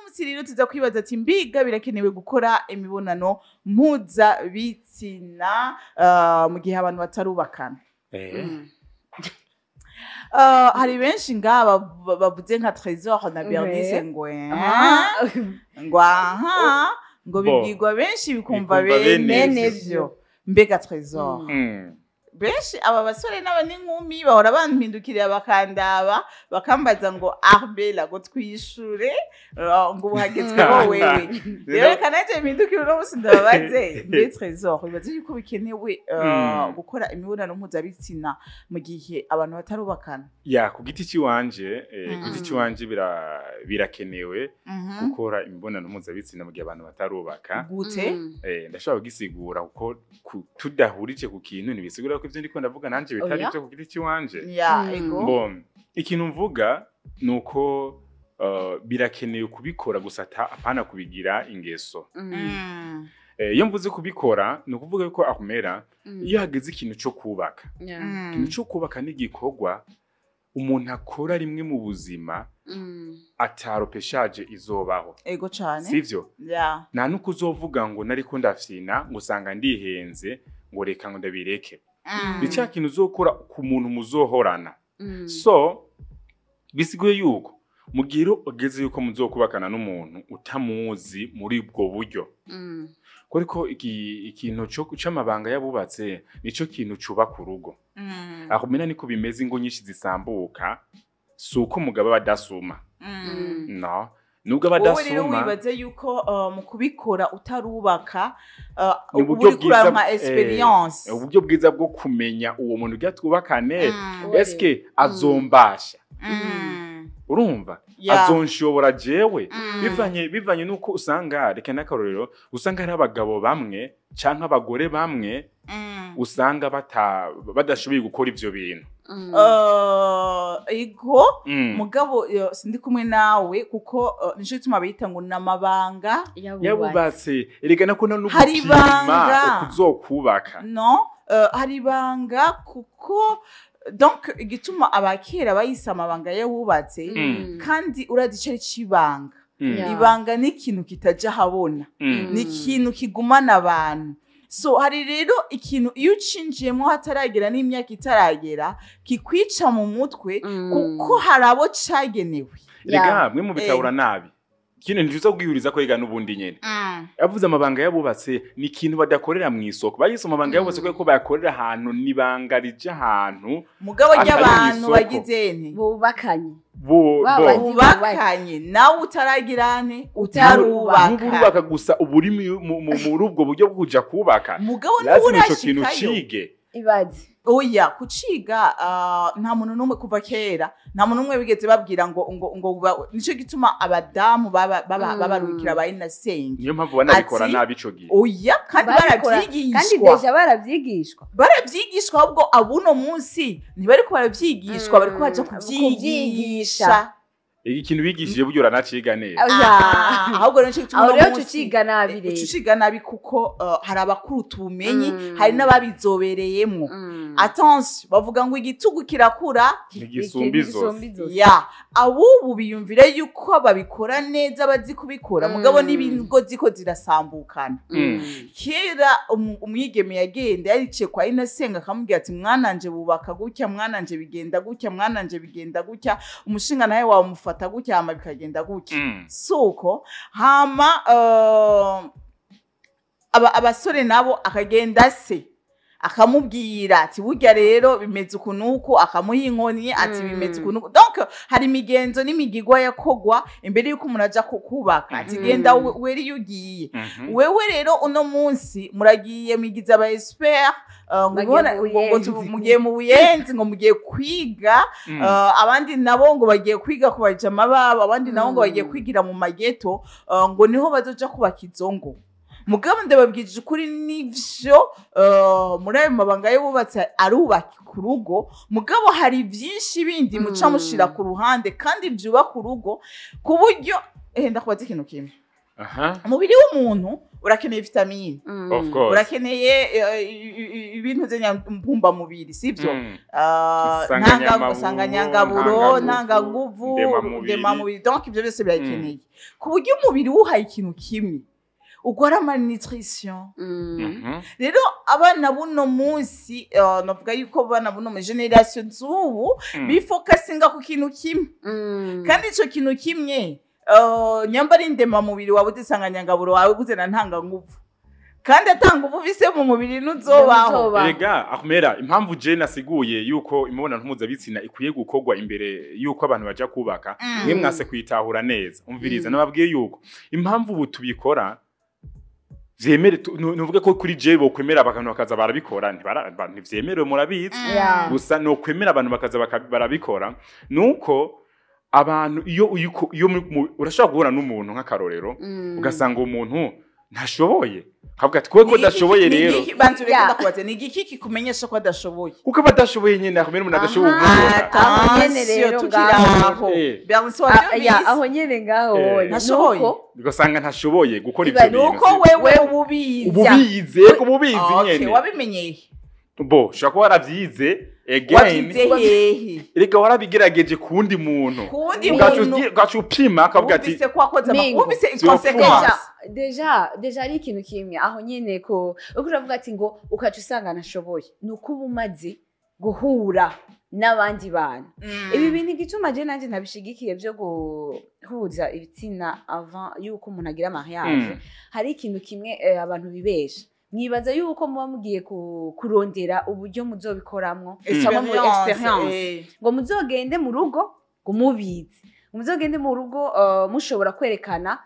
Munsi rero tuza kwibaza ati: mbiga birakenewe gukora imibonano mpuzabitsina mu gihe abantu batarubakana? Hari benshi ngaba bavuze nka Trésor na Bernice ngo ngo aha ngo bibwirwa benshi bikumva bikumva bene bene vyo. Mbega Trésor, benshi aba basore n'aba n'inkumi bahora bampindukirira, bakandaba, bakambaza ngo: "Arbela, ngo twishure, ngo ubu hagezweho wewe." Rero reka nanjye mpindukire uno munsi ndababaze: mbe Trésor, bibaze yuko bikenewe gukora imibonano mpuzabitsina mu gihe abantu batarubakana? Ya, ku giti ciwanje, ku giti ciwanje birakenewe gukora imibonano mpuzabitsina mu gihe abantu batarubaka. Gute? Ndashobora kugisigura, kuko tudahurije ku kintu ntibisigura ko ivyo ndiko ndavuga nanje bitari Oya. byo ku giti ciwanje. Ego. Bon, ikintu mvuga ni uko birakenewe kubikora gusa apana kubigira ingeso. Iyo mvuze kubikora, ni ukuvuga yuko akumera iyo hageze ikintu cyo kubaka, ikintu cyo kubaka ni igikorwa umuntu akora rimwe mu buzima, ata repêchage izobaho. Ego cane. Sivyo? Ya. Nta nuko uzovuga ngo nariko ndafyina, ngo usanga ndihenze, ngo reka ngo ndabireke. Ni cya kintu uzokora ku muntu muzohorana. So bisiguye yuko mu gihe rero ugeze yuko muzokubakana n'umuntu utamuzi muri ubwo buryo, kuko ikintu c'amabanga y'abubatse nico kintu cubaka urugo. Aho mena niko bimeze, ingo nyinshi zisambuka si uko umugabo aba adasuma. No, nubwo aba Wowe rero adasuma. wibaze yuko mu kubikora utarubaka Ni uba uburyo uriko bwiza, uraronka experience. Uburyo bwiza bwo kumenya uwo muntu ugira twubakane, eske azombasha? Urumva, azonshobora jewe? Bivanye nuko usanga, reka n'akarorero, usanga hari abagabo bamwe canke abagore bamwe usanga badashoboye gukora ivyo bintu. Ego, mugabo sindi kumwe nawe, kuko nico gituma bita ngo namabanga yabubatse. Erega nako no Hari gupima ibanga. ukuzokubaka. No, hari ibanga, kuko donc igituma abakera bayise amabanga y'abubatse, kandi urazi ico ari c'ibanga. Ibanga ni ikintu kitaja ahabona, ni ikintu kigumana abantu. So hari rero ikintu iyo ucinjiyemo hataragera n'imyaka itaragera kikwica mu mutwe, kuko hari abo cagenewe. Erega mwe mubitahura nabi. Ikintu ntituza kubwihuriza ko, ega n'ubundi nyene yavuze amabanga y'abubatse ni ikintu badakorera mu isoko. Bayise amabanga y'abubatse kubera ko bayakorera ahantu, nibanga rija ahantu Mugabo atari ry'abantu mw'isoko. bagize nte? Bubakanye. Bo Bubakanye, nawe utaragirane, Utarubaka. utarubaka. Ntuburubaka gusa, uba uri muri ubwo buryo bwo kuja kubaka. Mugabo Lazima ico kintu ntuburashikayo. cige. Ibaze. Oya, kuciga, nta muntu n'umwe kuva kera, nta muntu n'umwe bigeze babwira ngo nico gituma abadamu baba babarukira ba inasenge. Niyo mpamvu banabikora nabi ico gihe. Oya, kandi Babikora- kandi baravyigishwa. Déjà baravyigishwa. Baravyigishwa, ahubwo abuno munsi ntibariko baravyigishwa, bariko baja Kuvyigisha. kuvyigisha. Ikintu bigishije buryo uranaciga neza. Oya. Ah, ahubwo rero nico gituma Aho uno rero munsi tuciga nabi rero. uciga nabi, kuko hari abakuruta ubumenyi, hari n'ababizobereyemwo. Attention, bavuga ngo igitugu kirakura ntigisumba izosi. Izosi. Ya, abubu biyumvire yuko babikora neza, bazi kubikora, mugabo n'ibingo ziko zirasambukana. Kera umwigeme yagenda yariciye kwa inasenga, akamubwira ati: "Mwananje bubaka gutya, mwananje bigenda gutya, mwananje bigenda gutya, umushinga nawe wamufata gutya, hama bikagenda gutya." Suko hama abasore nabo akagenda se akamubwira ati: "Burya rero bimeze uku nuku," akamuha inkoni ati: "Bimeze uku nuku." Donc hari imigenzo n'imigigwa yakogwa imbere y'uko umuntu aja kubaka, ati: "Genda wera iyo ugiye." Wewe rero uno munsi muragiye mwigize aba expert, ngo Bagiye mu ngo Buyenzi. Mugiye mu Buyenzi, ngo mugiye kwiga. Abandi nabo ngo bagiye kwiga ku bajama babo, abandi nabo ngo bagiye kwigira mu mageto, ngo niho bazoja kubaka izo ngo. Mugabo ndababwije ukuri, nivyo, muri ayo mabanga y'ububatsi arubaka ku rugo, mugabo hari byinshi bindi muca mushira ku ruhande kandi byubaka urugo, ku buryo ndakubaza ikintu kimwe. Umubiri w'umuntu urakeneye vitamine, Of course. urakeneye ibintu mbumbamubiri, sivyo? Nsanganyangaburo, ntanganguvu, ndemamubiri. Donc ibyo byose birakeneye ku buryo umubiri wuhaye ikintu kimwe ugora malnutrition. Rero abana buno munsi, navuga yuko abana buno mu generation z'ubu bifokasinga ku kintu kimwe, kandi ico kintu kimwe nyambara indemamubiri wawe udisanganyangaburo wawe ubuze na ntanganguvu, kandi atanga ubu ufise mu mubiri ntuzobaho. Erega Ahmera, impamvu je nasiguye yuko imibonano mpuzabitsina ikwiye gukorwa imbere yuko abantu baja kubaka, mwe mwase kuyitahura neza. Umviriza, nababwiye yuko impamvu ubu tubikora vyemere, nuvuge ko kuri je bokwemera abantu bakaza barabikora, ntivyemerewe murabizi, gusa no kwemera abantu bakaza barabikora nuko abantu iyo urashobora guhura n'umuntu nk'akarorero, ugasanga umuntu ntashoboye, kavuga ati kuko adashoboye rero bantu reka ndakubaze, ni igiki kikumenyesha ko adashoboye? Kuko abadashoboye nyene akomera umuntu adashoboye umubona. Aho nyene rero ngaho aho nyene ngaho ntashoboye, ugasanga ntashoboye gukora ivyo bintu, nuko wewe ububizi ububizi nyene wabimenyeye bo ushobora kuba waravyize again, erega warabigerageje kundi muntu, ugaca upima akavuga ati wumvise ko wakoze wumvise consequence. Deja ari ikintu kimwe aho nyene ko uko uravuga ati ngo ukaca usanga nashoboye, nuko uba umaze guhura n'abandi bantu. Ibi bintu igituma je nanje ntabishigikiye byo guhuza ibitsina avant yuko umuntu agira mariage, hari ikintu kimwe abantu bibesha. Mwibaza yuko muba mugiye kurondera uburyo muzobikoramwo cyangwa muri experience, ngo muzogende mu rugo ngo mubizi, muzogende mu rugo mushobora kwerekana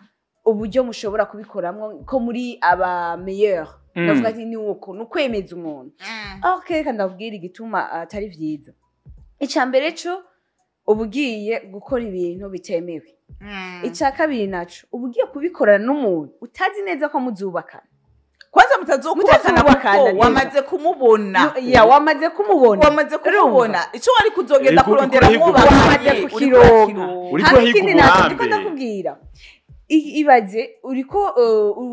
uburyo mushobora kubikoramwo ko muri aba meilleur. Ndavuga ati ni uko nukwemeza umuntu. Okay, kandi ndabwira igituma atari vyiza. Icya mbere cyo ubugiye gukora ibintu bitemewe. Icya kabiri naco ubugiye kubikorana n'umuntu utazi neza ko muzubakana. Kwanza mutazokubakana kuko wamaze kumubona. Ya wamaze kumubona. Wamaze kumubona. Ico wari kuzogenda kurondera mwubakanye kukironka. Uriko higa uburambe. Ndakubwira. Ibaze uriko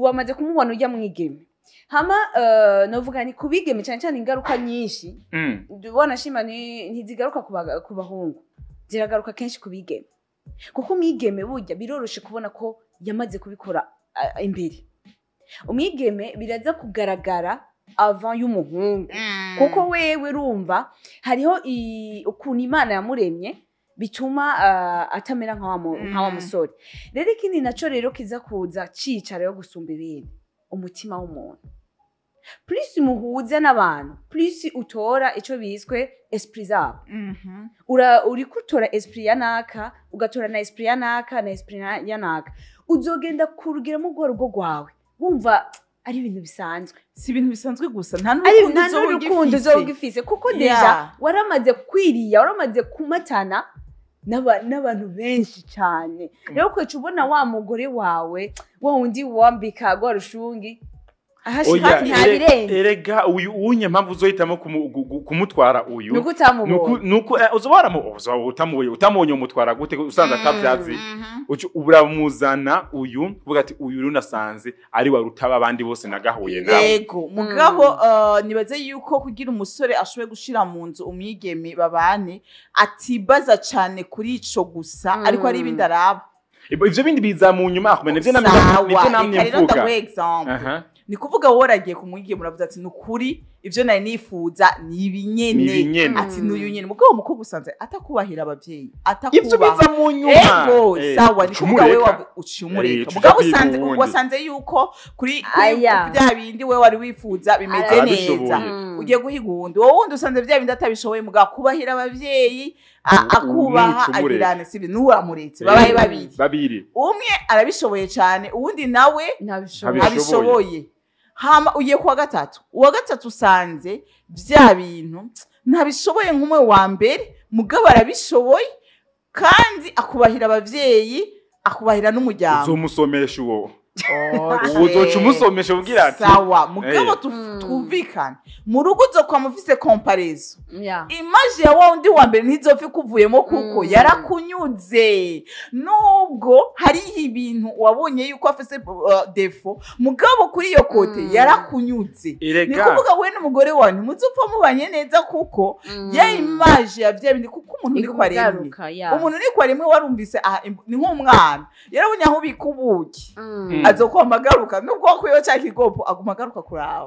wamaze kumubona ujya mwigeme. Hama novuga ni kubigeme cyane cyane ingaruka nyinshi. Ndubona shima ntizigaruka ku bahungu. Ziragaruka kenshi kubigeme. Kuko umwigeme burya biroroshe kubona ko yamaze kubikora imbere. Umwigeme biraza kugaragara avant y'umuhungu. Kuko wewe urumva hariho ukuntu Imana yamuremye bituma atamera nka wa musore. Rero ikindi naco rero kiza kuza cicara yo gusumba ibintu, umutima w'umuntu. Plus muhuza n'abantu, plus utora ico biswe esprit zabo. Uri kutora esprit ya naka, ugatora na esprit ya naka na esprit ya naka. Uzogenda kurugira mu rugo rwawe. Wumva ari ibintu bisanzwe. Si ibintu bisanzwe gusa, nta n'urukundo uzogifise kuko deja waramaze kwiriya, waramaze kumatana n'abantu benshi cyane. Rero kweca ubona wa mugore wawe wa wundi wambika gwa rushungi ahashika ntabirenze. Erega uyu unye mpamvu uzohitamo kumutwara uyu nuko utamubonye, nuko uzobara utamubonye umutwara gute usanze atavyazi, uramuzana uyu uvuga ati uyu runasanze ari wa rutaba abandi bose nagahuye nawe. Yego mugabo nibaze yuko kugira umusore ashoboye gushira mu nzu umwigeme babane atibaza cyane kuri ico gusa, ariko ari ibindi araba. Ivyo bindi biza mu nyuma akumene nivyo namye mvuga. Ni kuvuga woragiye kumwigeme uravuze ati nukuri ivyo nari nifuza ni ibinyene, ati nuyu nyene. Mugabo mukobwa usanze atakubahira abavyeyi, atakubaha ivyo biza mu nyuma. Ego sawa, ni kuvuga wewe ucumureka. Mugabo usanze wasanze yuko kuri bya bindi wewe wari wifuza bimeze neza, ugiye guhiga uwundi, wowe wundi usanze bya bindi atabishoboye, mugabo kubahira abavyeyi akubaha agirane sibi nuramuretse babaye babiri, umwe arabishoboye cyane uwundi nawe abishoboye. Hama ugiye kuwa gatatu, uwa gatatu usanze bya bintu ntabishoboye nk'umwe wa mbere, mugabo arabishoboye kandi akubahira abavyeyi, akubahira n'umuryango. Uzomusomesha uwo. Uzoca umusomesha ubwira ati sawa, mugabo twumvikane mu rugo uzokwa mufise comparaison. Image ya wundi wa mbere ntizopfa ikuvuyemo kuko yarakunyuze, nubwo Hari ibintu wabonye yuko afise défaut, mugabo kuri iyo côté yarakunyuze. Ni Erega kuvuga we n'umugore wawe ntimuzopfa mubanye neza, kuko ya image ya bya bindi, kuko umuntu niko aremye. Igaruka, ya. Umuntu niko aremwe, warumvise aha, ni nk'umwana yarabonye aho ubika ubuki, azokwama agaruka nubwo wakuyeho cya kigopo, aguma agaruka kuraba.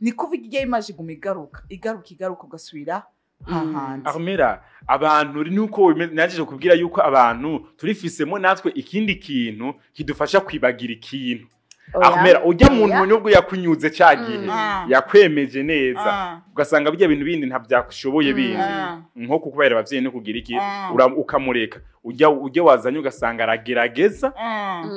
Ni kuvuga iyo image iguma igaruka, igaruka, igaruka, ugasubira hahandi. Armera, abantu nuko naje kubwira yuko abantu turifisemo natwe ikindi kintu kidufasha kwibagira ikintu. Oya. Armera, ujya muntu Oya. nubwo yakunyuze cya gihe, yakwemeje neza, ugasanga bijya bintu bindi ntabyashoboye bindi, nko kukubera abavyeyi no kugira iki, ukamureka ujya wazanye, ugasanga aragerageza,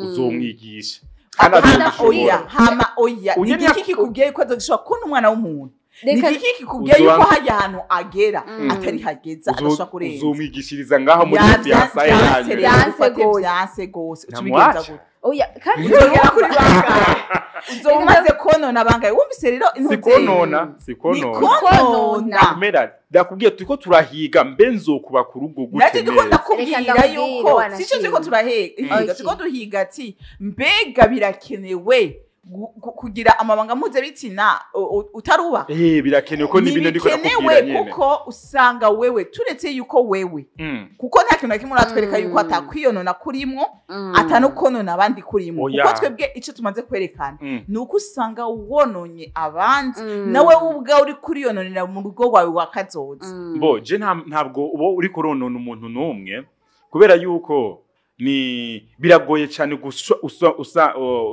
uzomwigisha kandi Hama azobishobora. oya, hama oya, ni Unyene igiki kikubwiye yuko azogishobora kubona umwana w'umuntu? Ni Reka igiki kikubwiye yuko hajya ahantu agera atari hageza, adashobora kurenza? Uzomwigishiriza ngaho muri fiançailles Vyanse yanyu. rero, Vyanse ufate gose. vyanse gose, uca ubigenza Ntamwaca. gute? Oya, kandi Uzogera kuri bangahe? Uzoba umaze konona bangahe? Wumvise rero Si intuze? konona, si Ni konona. konona. Armera, ndakubwiye turiko turahiga, mbe nzokuba ku rugo gute Nanjye ndiko neza? ndakubwira Reka ndakubwire, yuko wanashimye. sico turiko turahiga. Turiko duhiga ati mbega birakenewe kugira amabanga mpuzabitsina utaruba? Birakenewe ko n'ibintu ndiko Ntibikenewe, ndakubwira nyene. kuko usanga wewe, turetse yuko wewe, kuko nta kintu na kimwe uratwereka yuko atakwiyonona kurimwo, atanokonona abandi kurimwo. Oya. Kuko twebwe ico tumaze kwerekana ni uko usanga wononye abandi, nawe ubwawe uri kuriyononera mu rugo rwawe rwa kazoza. Bo je ntabwo uba uri kuronona umuntu n'umwe, kubera yuko ni biragoye cyane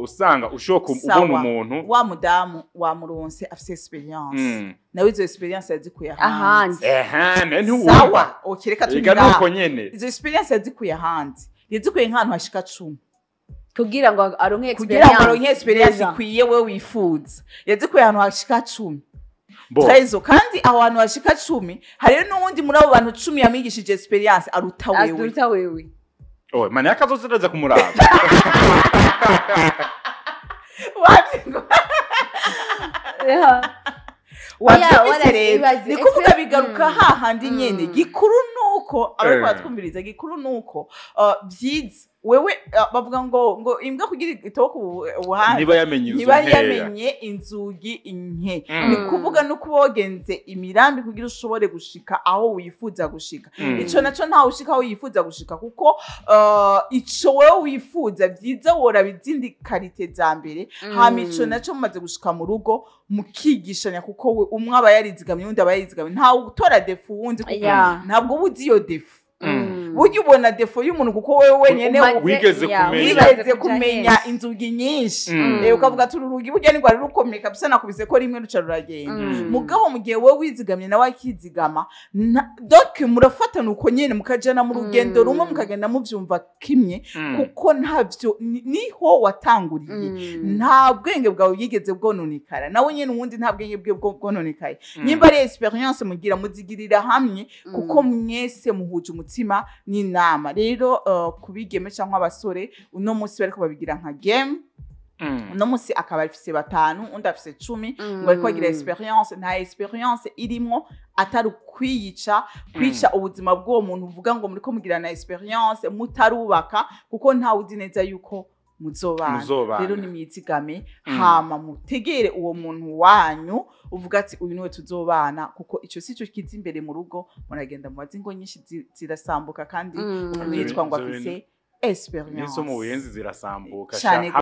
usanga ushoka Sawa. ubona umuntu. Wa mudamu wamuronse afise expérience, nawe izo expérience yazikuye ahandi. Ahandi. Ehe, ne ntiwumva. Sawa, okay, reka Ega nuko turi nyene. izo expérience yazikuye ahandi, yazikuye nk'ahantu hashika 10 Kugira ngo aronke kugira ngo aronke experience experience Neza. ikwiye we wifuza. Yazikuye ahantu hashika 10. Bo Trezo, kandi aho hantu hashika 10 hariyo n'uwundi muri abo bantu 10 yamwigishije expérience aruta wewe. Aruta wewe. Oh, mane akazoza araza kumuraba. Wabyumvise Oya, rero? ibaze. Ni kuvuga bigaruka hahandi nyene. Gikuru nuko abariko baratwumviriza, gikuru nuko byiza wewe, bavuga ngo imbwa kugira itoke ubuhanga Niba yamenye inzu ntiba nkeya. yamenye inzugi nke. Ni kuvuga no kuba wagenze imirambi kugira ushobore gushika aho wifuza gushika. Ico naco ntawe ushika aho yifuza gushika, kuko ico wewe wifuza, vyiza woraba izindi qualités za mbere, hama ico naco mumaze gushika mu rugo mukigishanya, kuko we umwe aba yarizigamye, undi aba yarizigamye, ntawe utora défaut uwundi, kuko ntabwo uba uzi iyo défaut. Burya ubona défaut y'umuntu kuko wewe wenyene Wigeze kumenya. wigeze kuja kumenya henshi. inzugi nyinshi. Ukavuga ati uru rugi burya ntirwari rukomeye kabisa, nakubise ko rimwe ruca ruragenda. Mugabo mu gihe wowe wizigamye nawe akizigama, donc murafatana uko nyene, mukajana mu rugendo rumwe, mukagenda muvyumva kimwe, kuko ntavyo niho watanguriye. Nta bwenge bwawe bwigeze bwononekara, nawe nyene uwundi nta bwenge bwe bwononekaye. Nimba ari expérience mugira, muzigirira hamwe, kuko mwese muhuje umutima n'inama. Rero kubigeme cyangwa abasore uno munsi bariko babigira nka game, uno munsi akaba afise batanu, undi afise 10, ngo ariko bagira expérience. Nta expérience irimwo atari ukwiyica, kwica ubuzima bw'uwo muntu uvuga ngo muriko mugirana expérience mutarubaka, kuko ntawe uzi neza yuko muzobana. Muzobana. Rero nimwizigame, hama mutegere uwo muntu wanyu uvuga ati uyu niwe tuzobana, kuko ico si cyo kiza imbere mu rugo. Muragenda mubaze, ingo nyinshi zirasambuka kandi umuntu yitwa ngo Ivyo afise expérience. N'izo mu buyenzi zirasambuka. Cane. Sha.